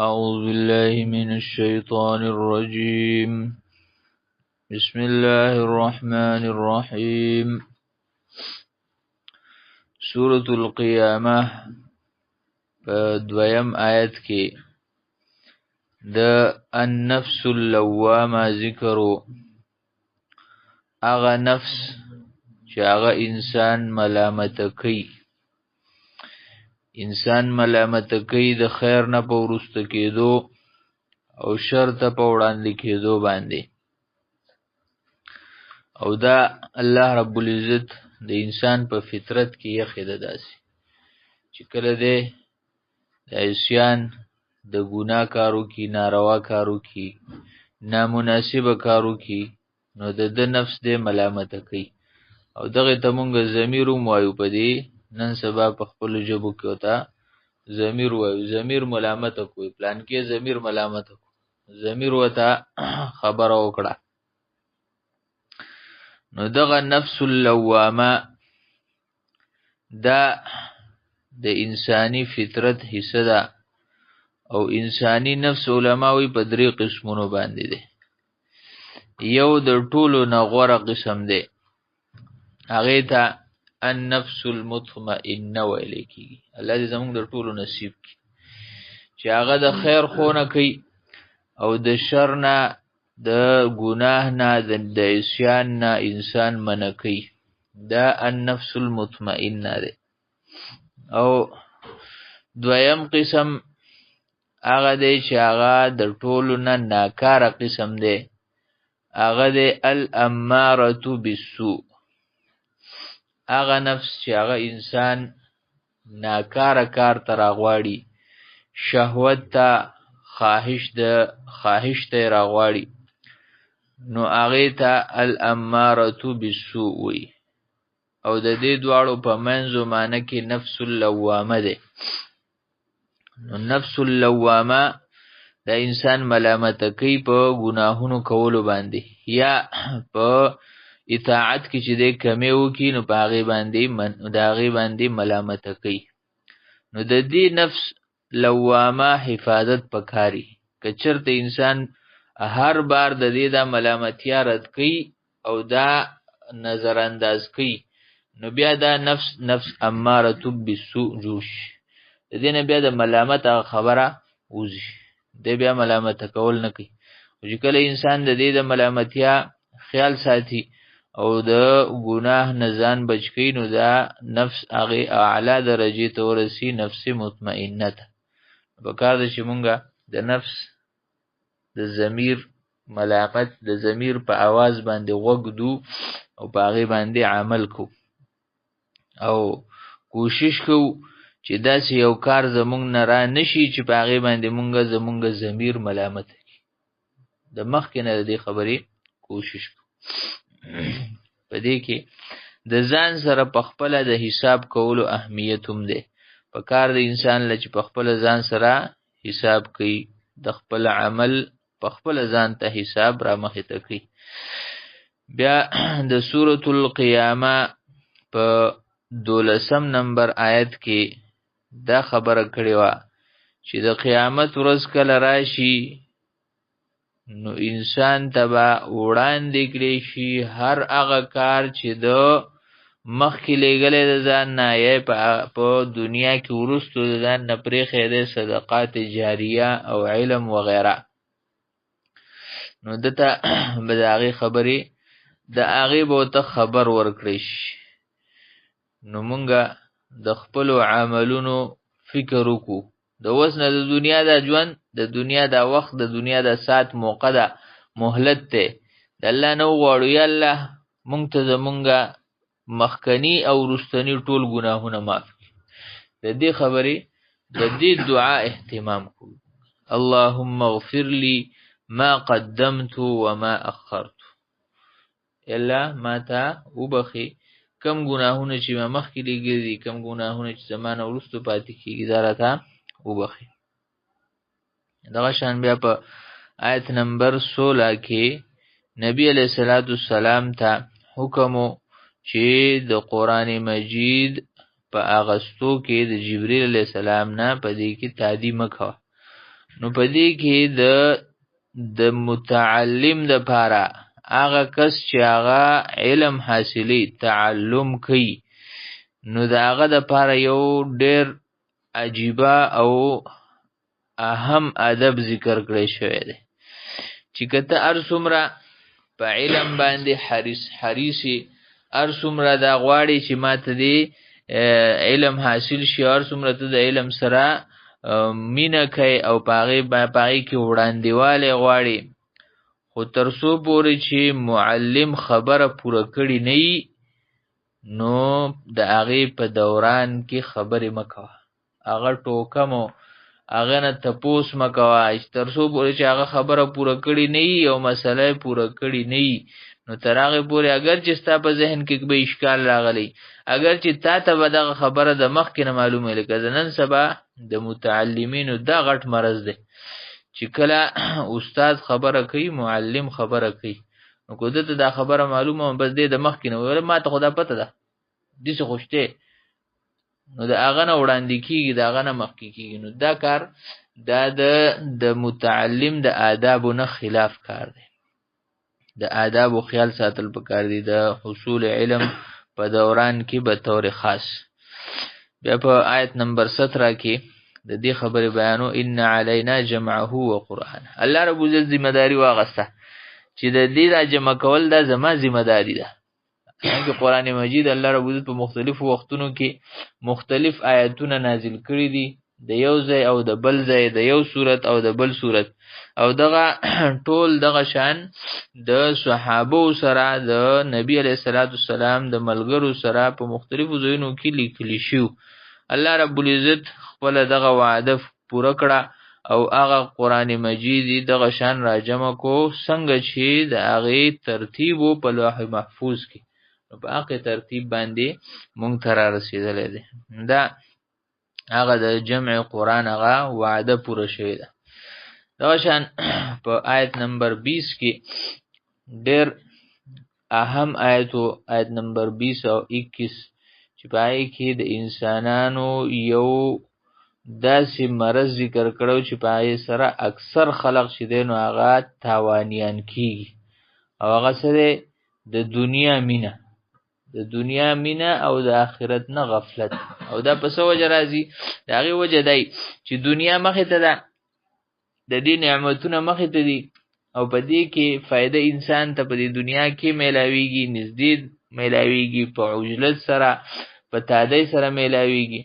أعوذ بالله من الشيطان الرجيم. بسم الله الرحمن الرحيم. سورة القيامة په دویم آیت کې د النفس اللوامه ذکر، هغه نفس چې هغه انسان ملامت کوي، انسان ملامت کوي د خیر نه په وروسته کېدو او شر ته په وړاندې کېدو باندې. او دا الله رب العزت د انسان په فطرت کې یخې ده داسې چې کله دی د عصیان، د ګناه کارو کې، ناروا کارو کې، نامناسبه کارو کې، نو د ده نفس دی ملامت کوي. او دغه ته مونږ ضمیر هم وایو، په دې نن سبا په خپلو ژبو کې ورته ضمیر وایو. ضمیر ملامت کوي، پلان کې ضمیر ملامت کوي، ضمیر ورته خبره وکړه. نو دغه نفس اللوامه دا د انساني فطرت حصه ده. او انساني نفس علما وایي په درې قسمونو باندې دی. یو د ټولو نه غوره قسم دی، هغې ته النفس المطمئنه ویل کېږي. الله دې زموږ د ټولو نصیب کړي چې هغه د خیر خونه کوي او د شر نه، د ګناه نه، د عصیان نه انسان منع کوي. دا النفس المطمئنه دی. او دویم قسم هغه دی چې هغه د ټولو نه ناکاره قسم دی، هغه دی الامارة بالسوء. هغه نفس چې هغه انسان ناکاره کار ته راغواړي، شهوت ته، خواهش د خواهش ته یې راغواړي، نو هغې ته الامارة بالسوء وایي. او د دې دواړو په منځو معنی کې نفس اللوامه دی. نو نفس اللوامه د انسان ملامت کوي په ګناهونو کولو باندې، یا په اطاعت کې چې دی کمی وکړي نو په هغې باندې د هغې باندې ملامت کوي. نو د دې نفس لوامه حفاظت پکاري. که چېرته انسان هر بار د دې دا ملامتیا رد کوي او دا نظر انداز کوي، نو بیا دا نفس نفس اماره بالسوء جوړ شي. د دې نه بیا د ملامت هغه خبره وځي، دی بیا ملامت کول نه کوي. خو چې کله انسان د دې د ملامتیا خیال ساتي او د ګناه نه ځان بچ کوي، نو دا نفس هغې اعلی درجې ته ورسي، نفس مطمئنه ته. پکار ده چې مونږ د نفس د ضمیر ملامت، د ضمیر په اواز باندې غوږ ږدو او په هغې باندې عمل کوو او کوشش کوو چې داسې یو کار زمونږ نه را نشي چې په هغې باندې مونږ زمونږ ضمیر ملامت کړي. د مخکې نه د دې خبرې کوشش کوو. په دې کې د ځان سره په خپله د حساب کولو اهمیت هم دی. په کار د انسان له چې په خپله ځان سره حساب کوي، د خپل عمل په خپله ځان ته حساب را مخې ته کوي. بیا د سورة القیامه په 12 نمبر آیت کې دا خبره کړې وه چې د قیامت ورځ کله راشي نو انسان ته به وړاندې کړی شي هر هغه کار چې د مخکې لېږلی د ځان نه، یا په دنیا کې وروستو د ځان نه پرېښی دی، صدقات جاریه او علم وغیره. نو ده ته به د هغې خبرې، د هغې به ورته خبر ورکړی شي. نو مونږه د خپلو عملونو فکر وکړو. د اوس نه د دنیا دا ژوند، د دنیا دا وخت، د دنیا دا ساعت موقع ده، مهلت دی. د الله نه وغواړو، یا الله مونږ ته زمونږه مخکني او وروستني ټول ګناهونه معاف کړي. د دې خبرې، د دې دعا اهتمام کوو. اللهم اغفر لي ما قدمت وما اخرت. الله ما ته وبخي کم ګناهونه چې ما مخکې لېږلي دي، کم ګناهونه چې زما نه وروسته پاتې کېږي، دا راته وبخي. دغه شان بیا په آیت نمبر 16 کې نبی علیه الصلاة والسلام ته حکم چې د قرآن مجید په اغستو کې د جبرئیل علیه السلام نه په دې کې تعدی مه کوه. نو په دې کې د متعلم د پاره، هغه کس چې هغه علم حاصلي، تعلم کوي، نو د هغه د پاره یو ډیر عجیبه او اهم ادب ذکر کړی شوی دی، چې که ته هر څومره په علم باندې حریص، هر څومره دا غواړي چې ما ته دې علم حاصل شي، هر څومره ته د علم سره مینه کوي او په هغې کې وړاندېوالی غواړي، خو تر څو پورې چې معلم خبره پوره کړې نه وي، نو د هغې په دوران کې خبرې مه کوه، هغه ټوکه مو، هغه نه تپوس مه کوه، چې تر څو پورې چې هغه خبره پوره کړې نه وي او مسله یې پوره کړې نه وي، نو تر هغې پورې اګر چې ستا په ذهن کې به اشکال راغلی، اګر چې تا ته به دغه خبره د مخکې نه معلومه، لکه د نن سبا د متعلمینو دا غټ مرض دی چې کله استاد خبره کوي، معلم خبره کوي، نو که ده ته دا خبره معلومه، بس دی د مخکې نه وایي ما ته خو دا پته ده، داسې خو شته، نو د هغه نه وړاندې کېږي، د هغه نه مخکې کېږي. نو دا کار دا د متعلم د آدابو نه خلاف کار دی. د آدابو خیال ساتل پکار دی د حصول علم په دوران کې به طور خاص. بیا په آیت نمبر 17 کې د دې خبرې بیانو، ان علینا جمعه وقرآن. الله رب عزت ذمہ داری واغسته چې د دې را جمع کول دا زما ذمہ داری ده. حالانکه قرآن مجید الله رب عزت په مختلفو وختونو کې مختلف آیتونه نازل کړي دي، د یو ځای او د بل ځای، د یو صورت او د بل صورت، او دغه ټول دغه شان د صحابو سره، د نبی علیه الصلاة والسلام د ملګرو سره په مختلفو ځایونو کې لیکلی شو. الله رب العزت خپل دغه وعده پوره کړه او هغه قرآن مجید دغه شان را جمع کو، څنګه چې د هغې ترتیب په لوح محفوظ کې، نو په هغه ترتیب باندې مونږ ته را رسېدلی دی. دا هغه د جمع قرآن هغه وعده پوره شوې ده. دغه شان په آیت نمبر 20 کې ډېر اهم آیت و، آیت نمبر 20 او 21، چې په هغې کې د انسانانو یو داسې مرض ذکر کړو چې په هغې سره اکثر خلق چې دی نو هغه تاوانیان کیږي، او هغه څه دی؟ د دنیا مینه، د دنیا مینه او د آخرت نه غفلت. او دا په څه وجه راځي؟ د هغې وجه دی چې دنیا مخې ته ده، د دې نعمتونه مخې ته دي، او په دې کې فایده انسان ته په دې دنیا کې میلاویږي، نږدې میلاویږي، په عجلت سره، په تادۍ سره میلاویږي،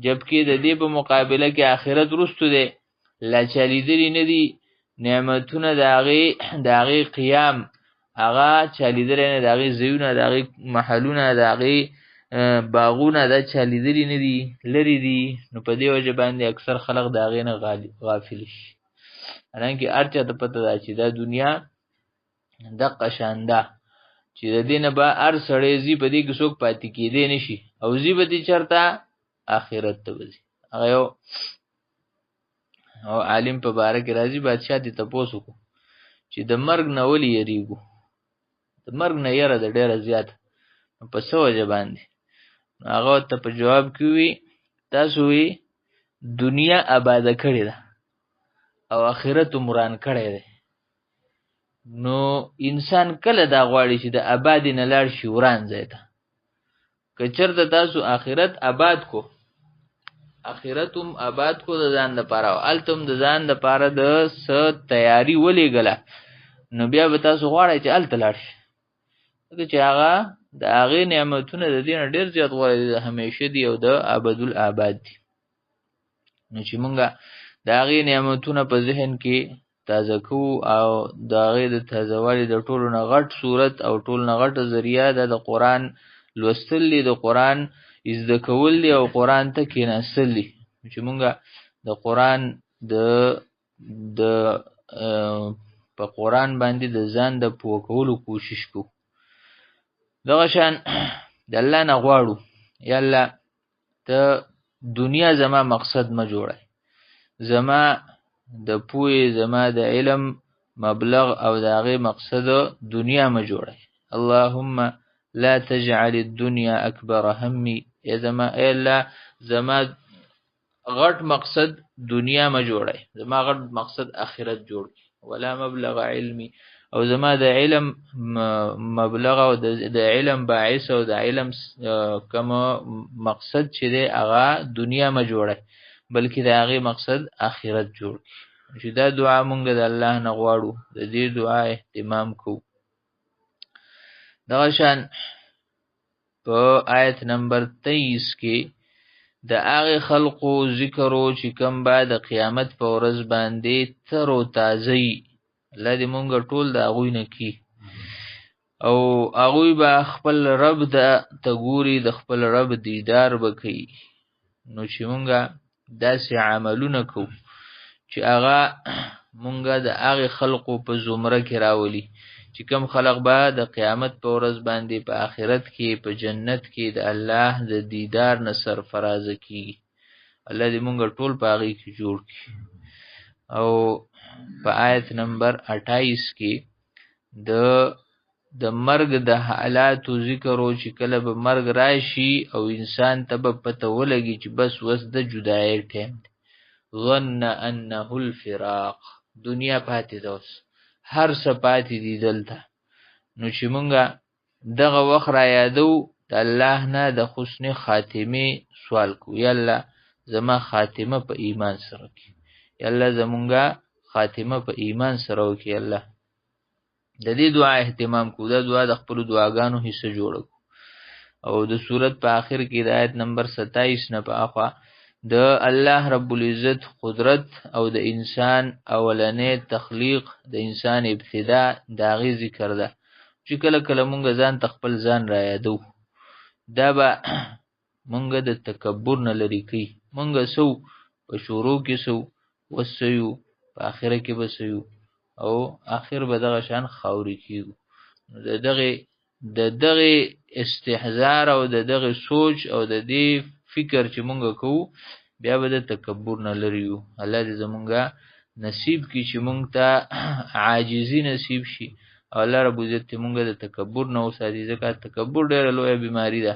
جبکې د دې په مقابله کې آخرت وروستو دی، لا چا لیدلي نه دي نعمتونه، د هغې قیام هغه چا لیدلی نه، د هغې ځایونه، د هغې محلونه، د هغې باغونه دا چا لیدلي نه دي، لرې دي. نو په دې وجه باندې اکثر خلق د هغې نه غافل شي. حالانکه هر چا ته پته ده چې دا دنیا دقه شان ده چې د دې نه به هر سړی ځي، په دې کې څوک پاتې کېدی نه شي، او ځي به دې چېرته؟ آخرت ته به ځي. هغه یو او عالم په باره کې راځي، بادشاه دې تپوس وکړو چې د مرګ نه ولې یریږو، د مرګ نه یره ده ډېره زیاته، نو په څه وجه باندې؟ نو هغه ورته په جواب کې ووي تاسو وی دنیا آباده کړې ده او آخرت مو وران کړی دی، نو انسان کله دا غواړي چې د آبادې نه لاړ شي وران ځای ته؟ که چېرته تاسو آخرت آباد کو، آخرت هم آباد کو د ځان دپاره، او هلته هم د ځان دپاره د څه تیاری ولېږله، نو بیا به تاسو غواړئ چې هلته لاړ شئ، ځکه چې هغه د هغې نعمتونه د دې نه ډېر زیات غوره دي، د همیشه دي او د ابدالآباد دي. نو چې مونږ د هغې نعمتونه په ذهن کې تازه کوو، او د هغې د تازهوالي د ټولو نه غټ صورت او ټولو نه غټه ذریعه ده د قرآن لوستل دي، د قرآن زده کول دي، او قرآن ته کېناستل دي. چې مونږ د قرآن د د په قرآن باندې د ځان د پوه کولو کوشش کوو. دغه شان د الله نه غواړو، یا الله ته دنیا زما مقصد مه جوړوي، زما د پوهې، زما د علم مبلغ او د هغې مقصد دنیا مه جوړوي. اللهم لا تجعل الدنيا اکبر همي، ای زما، ای الله زما غټ مقصد دنیا ما جوړای، زما غټ مقصد آخرت جوړ کی. ولا مبلغ علمي، او زما د علم مبلغ او د علم باعث او د علم کوم مقصد چې دی هغه دنیا ما جوړای، بلکې د هغې مقصد آخرت جوړ کی. چې دا دعا مونږ د الله نه غواړو، د دې دعا اهتمام کوو. دغه شان په آیت نمبر 23 کې د هغې خلقو ذکر و چې کوم به د قیامت په ورځ باندې تر او تازه وي. الله دې مونږ ټول د هغوی نه کړي. او هغوی به خپل رب ته ګوري، د خپل رب دیدار به کوي. نو چې مونږ داسې عملونه کوو چې هغه مونږ د هغې خلقو په زمره کې راولي چې کوم خلق به د قیامت په ورځ باندې په آخرت کې په جنت کې د الله د دیدار نه سرفرازه کیږي. الله دې مونږ ټول په هغې کې جوړ کړي. او په آیت نمبر 28 کې د مرګ د حالاتو ذکر و چې کله به مرګ راشي او انسان ته به پته ولګي چې بس وس د جدایۍ ټایم دی. ظن انه الفراق، دنیا پاتې ده، اوس هر څه پاتې دي دلته. نو چې مونږه دغه وخت را یادو د الله نه د حسن خاتمې سوال کوو، یا الله زما خاتمه په ایمان سره کړي، یا الله زمونږه خاتمه په ایمان سره وکړي. الله د دې دعا اهتمام کوو، دا دعا د خپلو دعاګانو حصه جوړه کړو. او د سورت په آخر کې د آیت نمبر 27 نه په اخوا د الله رب العزت قدرت او د انسان اولنې تخلیق، د انسان ابتدا، د هغې ذکر ده چې کله کله مونږ ځان ته خپل ځان را یادو، دا به مونږ د تکبر نه لرې کوي. مونږ څه په شروع کې څه اوس څه یو، په آخره کې به څه یو، او آخر به دغه شان خاورې کېږو. نو د دغې استحضار او د دغې سوچ او د دې فکر چې مونږ کوو بیا به د تکبر نه لرې یو. الله دې زمونږه نصیب کړي چې مونږ ته عاجزي نصیب شي، او الله رب عزت دې مونږ د تکبر نه وساتي، ځکه تکبر ډېره لویه بیماري ده.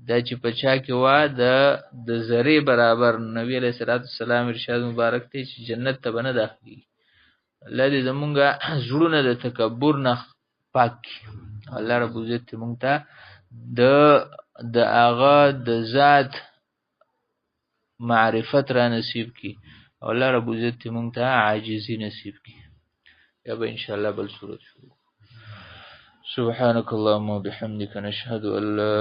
دا چې په چا کې وه د ذرې برابر، نبی علیه الصلاة والسلام ارشاد مبارک دی چې جنت ته به نه داخلېږي. الله دې زمونږ زړونه د تکبر نه پاک کړي. الله رب عزت دې مونږ ته د هغه د ذات معرفت را نصیب کړي، او الله رب عزت دې مونږ ته عاجزي نصیب کړي. بیا به انشاءالله بل سورت شروع. سبحانك اللهم وبحمدك نشهد أن لا